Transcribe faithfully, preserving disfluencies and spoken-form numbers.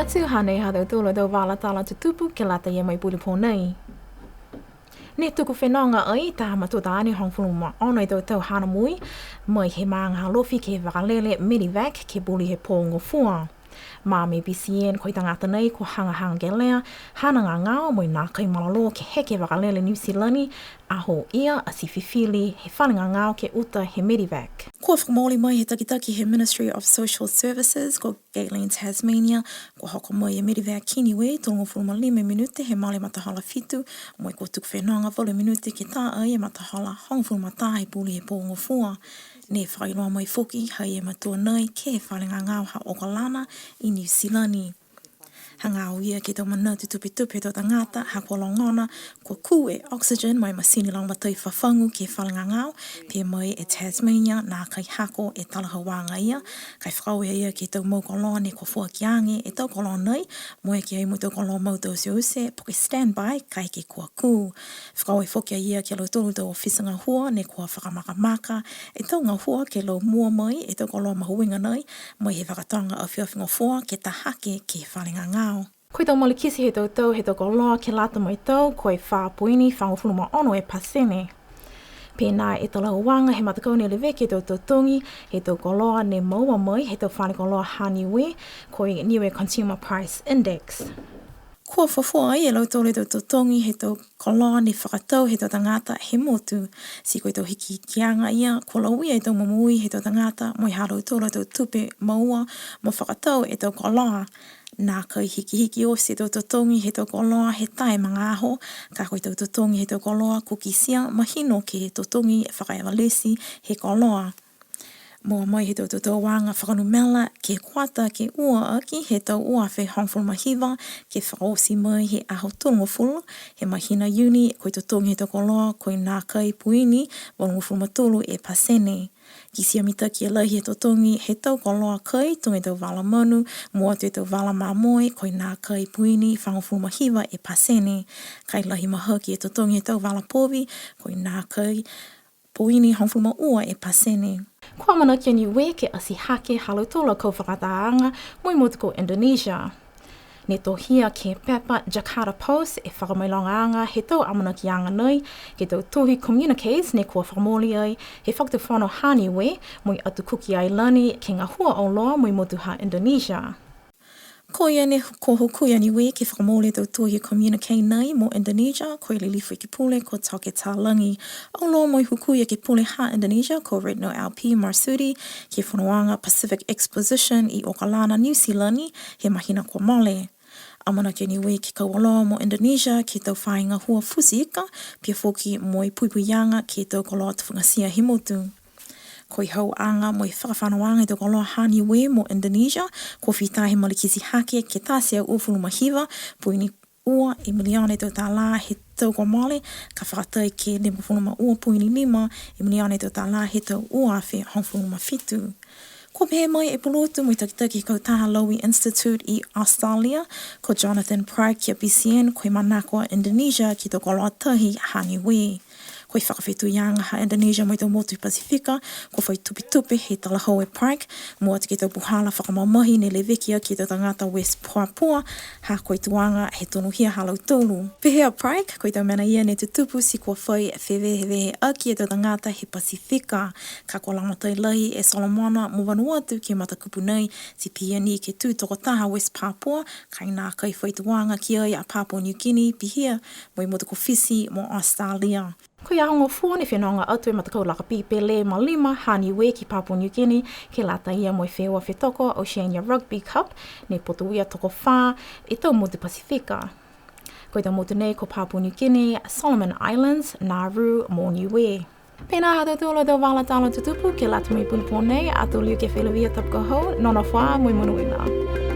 Atu hanei ha tautolu a tau vala tala tutupu ke lata ia mo e pulipō nei. Ne tuku fenoga ai taha matua taane hogofulu ma ono e tau tau hana mui, mai he maaga ha Alofi ke he vakalele Medevac ke puli he pō Gofua. Mā mai B C N ko e tagata nei kua hagahaga kelea hana gagao mo e nākai malolō ke heke vakalele Niu Silani, aho ia ati fifili he fale gagao ke uta he Medevac. Kua fakamooli mai he takitaki he Ministry of Social Services ko Gaylene Tasmania, kua hoko mai e Medevac ki Niue tolugofulu ma lima minute he mole matahola fitu, mo e kua tuku fenoga valu minute ke tā ai e matahola hogofulu ma taha he puli he pō Gofua. Ne fakailoa mai foki ha ia e matua nei ke he fale gagao ha Okalana i Niu Silani. Hagaao ia ke he tau manatu tupetupe he tau tagata, ha kua logona kua kū e oxygen mo e masini lagomatai fafagu ke he fale gagao, pehē mai e Tasmania nākai hako e talahauaga ia, ka e fakaaue a ia ke he tau mau koloa ne kua foaki age e tau koloa nei, mo e ke ai mo e tau koloa mau tauteute, po ke standby, kaeke kua kū. Fakaaue foki a ia ki a lautolu tau ofisa gahua ne kua fakamakamaka e tau gahua ke laumua mai e tau koloa mahuiga nei, mai he fakatoga afiafi Gofua ke tā hake ke he fale gagao. Ko e tau malikiti he tau tau he tau koloa ke lata mo e tau, ko e fā poini fagofulu ma ono e pasene. Pehē nā e talahauaga he matakau ne leveki e tau totogi he tau koloa ne moua mai he tau fale koloa ha Niue, ko e Niue Consumer Price Index. Kua fuafua ai e lautolu e tau totogi he tau koloa ne fakatau he tau tagata he motu. Ti ko e tau hikihikiaga ia, kua lauia e tau momoui he tau tagata mo e ha lautolu a tau tupe moua mo fakatau e tau koloa. Nākai hikihiki oti e tau totogi he tau koloa he taha e magaaho, ka ko e tau totogi he tau koloa kua kitia mahino ke he totogi fakaevalesi he koloa. Moua mai he tau totouaga fakanumela ke he kuata ke ua aki he tau ua afe hogofulu ma hiva, ke fakaoti mai he aho tolugofulu he mahina Iuni, ko e totogi he tau koloa ko e nākai poini valugofulu ma tolu e pasene. Kitia mitaki e lahi he totogi he tau koloa kai, tuga e tau vala manu, mua atu e tau vala mamoe, ko e nākai poini fagofulu ma hiva e pasene. Ka e lahi mahaki e totogi he tau vala povi, ko e nākai poini hogofulu ma ua e pasene. Kua amanaki a Niue ke ati hake ha lautolu a kau fakatāaga mo e motu ko Indonesia. Ne tohia ke he pepa Jakarta Post e fakamailogaaga he tau amanakiaga nei, ke he tau tohi communiques ne kua fakamooli ai he Fakatufono ha Niue mo e Atu Kuki Ailani ke gahua auloa mo e motu ha Indonesia. Ko ia ne hu-, kua hukui a Niue ke fakamooli e tau tohi communique nei mo Indonesia, ko e Lilifu Ekepule ko Toke Talagi. Auloa mo e hukui Ekepule ha Indonesia ko Retno L P Marsudi ke he fonoaga Pacific Exposition i Okalana, Niu Silani, he mahina kua mole. Amanaki a Niue ke kau auloa mo Indonesia ke he tau faahi gahua futi ika, pihia foki mo e puipuiaga ke he tau koloa tufugatia he motu. Ko e hauaga mo e fakafanoaga he tau koloa ha Niue mo Indonesia, kua fita he malikiti hake ke taha e teau uafulu ma hiva poini ua e miliona e tau tālā he tau kua mole, ka fakatai ke limagofulu ma ua poini lima e miliona e tau tālā he tau ua afe hogofulu ma fitu. Kua pehē mai e pulotu mo e takitaki he kautaha Lowy Institute i Australia, ko Jonathan Pryke ki a B C N, ko e manako a Indonesia ke he tau koloa tahi ha Niue. Ko e fakafetuiaga ha Indonesia mo e tau motu he Pasifika, kua fai tupetupe he talahau e Pryke, mua atu ke he tau puhala fakamamahi ne leveki aki e tau tagata West Papua, ha ko e tuaga he tonuhia ha lautolu. Pehē a Pryke, ko e tau mena ia ne tutupu ti kua fai fevehevehe aki e tau tagata he Pasifika, ka kua lagomatai lahi e Solomona mo Vanuatu ke he matakupu nei, ti pihia ni ke tū tokotaha West Papua, ka e nākai fai tuaga ki ai a Papua New Guinea, pihia mo e motu ko Fisi mo Australia. Ko e Aho Gofua ne fenoga atu e matakau lakapi pele ma lima ha Niue ki Papua New Guinea, ke lata ia mo e feua fetoko Oceania Rugby Cup, ne putoia tokofā e tau motu Pasifika. Ko e tau motu nei ko Papua New Guinea, Solomon Islands, Nauru mo Niue. Pihia ha tautolu a tau vala tala tutupu ke lata mo e pulipō nei, ato liu ke feleveia tapu ka hau, nonofo ā mo e monuina.